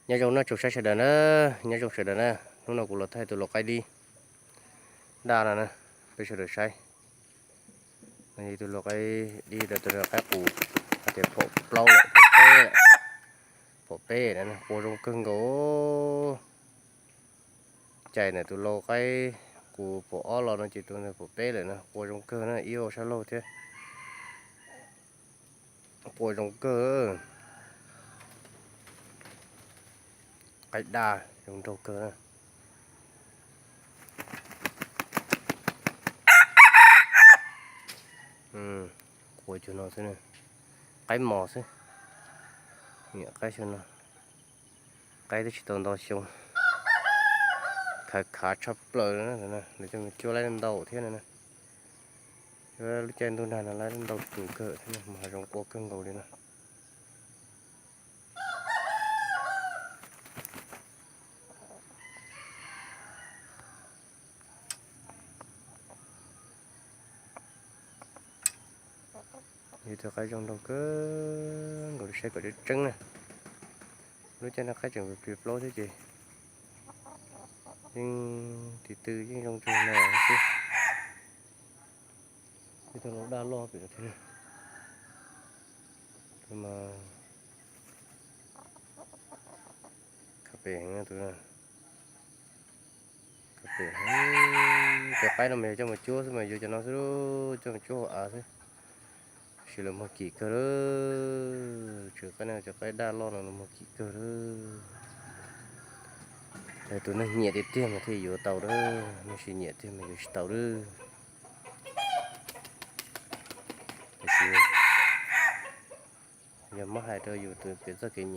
Nyob zoo no tsoom saib sawv daws na, nyob zoo sawv daws na, hnub no kuv los thaij tus lau qaib dib daj no na, peb sawv daws saib. Tus lau qaib dib, tus qaib qus, hais tias phaum plaub lawm, phaum peb lawm, phaum peb lawm, qua zoo kawg nkaus. Cais ntawm tus lau qaib qus phaum ob los no ces tus ntawd phaum peb lawm na, qua zoo kawg na, ib ob sab laug thiab. Qua zoo kawg. Qaib daj zoo nraug kawg na. Qua cuag no xwb, qaib mos xwb. Niam qaib xyoo no, qaib twb tsis tau nto xyoo, khav khav tshaj plaws, lawv coj mus cuab laib ntau thiab no. Lub caij ntuj nag no laib ntau kawg thiab, mas hav zoov qua kawg nkaus li no. Yog tus qaib zoo nraug kawg nkaus li, saib kom tseeb tseeb na. Lub caij no qaib tseem plig plaub thiab ces yeej tiv tw yeej zoo tag no xwb. Ib tug lau daj loj pem no thiab. Tus mas khav pem heev tus no. Khav pem heev. Cov qaib no mas yog coj mus cuab xwb mas yuav cov no xwb, coj mus cuab hauv av xwb. Tab sis lawv muag kim kawg lawm, tseem qaib no cov qaib daj loj no lawv muag kim kawg lawm. Tus neeg nyiam tiag tiag mas thiaj yuav tau lawm, neeg tsis nyiam tiag mas yuav tsis tau lawm. Tiam sis yog muab hais rau yus tus kev txoj kev nyiam